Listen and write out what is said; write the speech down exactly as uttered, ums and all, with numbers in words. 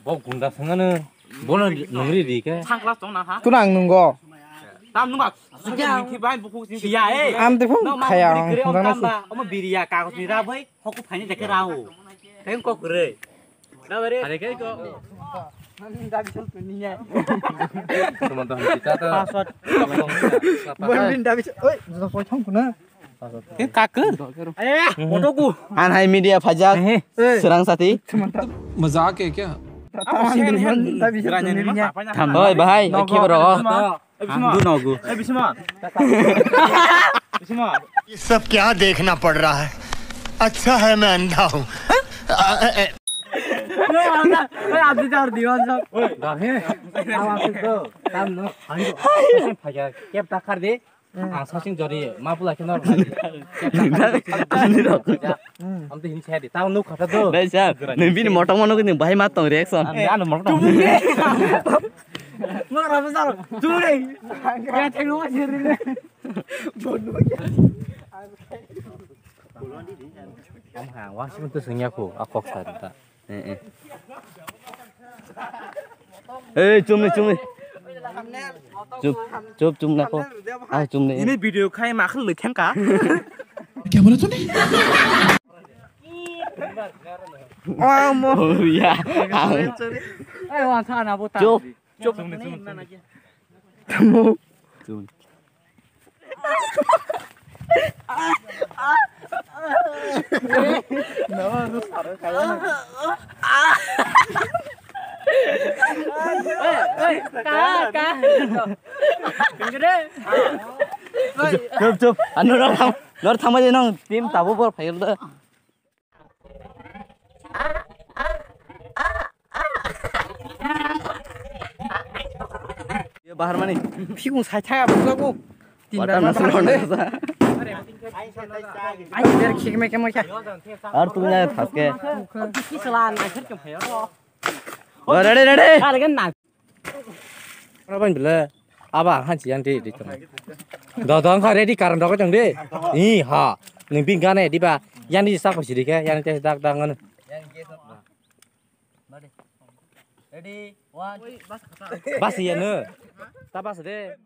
Bo gunda sangano. Bono nungri di ke. Kuna ang nungo. Tam nungba. Siya, eh. Am te phung khaya ang, hwnjak nai si. Omo biriya kagos ni rabai, hoku phaini dekhe rao. Teng kok re. Are ke ko. Suman to hita to. Password. Boy, bin dabi. Oi, joto poi thang kuna. Ke kak. Eh, photo ku. An hai media phajak. Eh. Serang sati. Mazak hai kya? Oi, bahai, ekhe bro. Ang du nogu. ये सब क्या देखना पड़ रहा है? अच्छा है मैं अंधा हूँ। Ang sasing jori, ma pula khe nor. Ani rok. Am to hin chedi. Tao nuk khata do. Dai sir, nung bini motok mono nung bahai ma tong reaction. Ano motok. Mo rabo sar. Tule. Ya tengo ma sir. Am ha, wa sim to sengya ko, a kok sa ta. Eh, eh. Eh, chumni, chumni. Chup, chup, chumna ko. Ah, chumni. Ini video khai ma khul thengka. Kya bola tune? Oh, mo. Oh, ya. Eh, wa sa na bo ta. Chup. Chup. Tamo. Chumni. Chup, chup. Ano nor thang, nor thangma je nong team tabo bor phaiyol da. Bahar mani. Phikung sai thaya bujago. Water na solo na sa. Ai der khik me ke mo kya. Ar tu na thaske. Ki sala na khir ke phayo. Ready, ready. Ar gan na. Ora ban bile. Aba han chi yang di di tong. Do dong kha ready karan dok tong di. Ni ha. Ning bing gane di ba. Yang di sa ko siri ke yang tes dak dak ngan. Ready, one. Bas ya no. Ta bas de.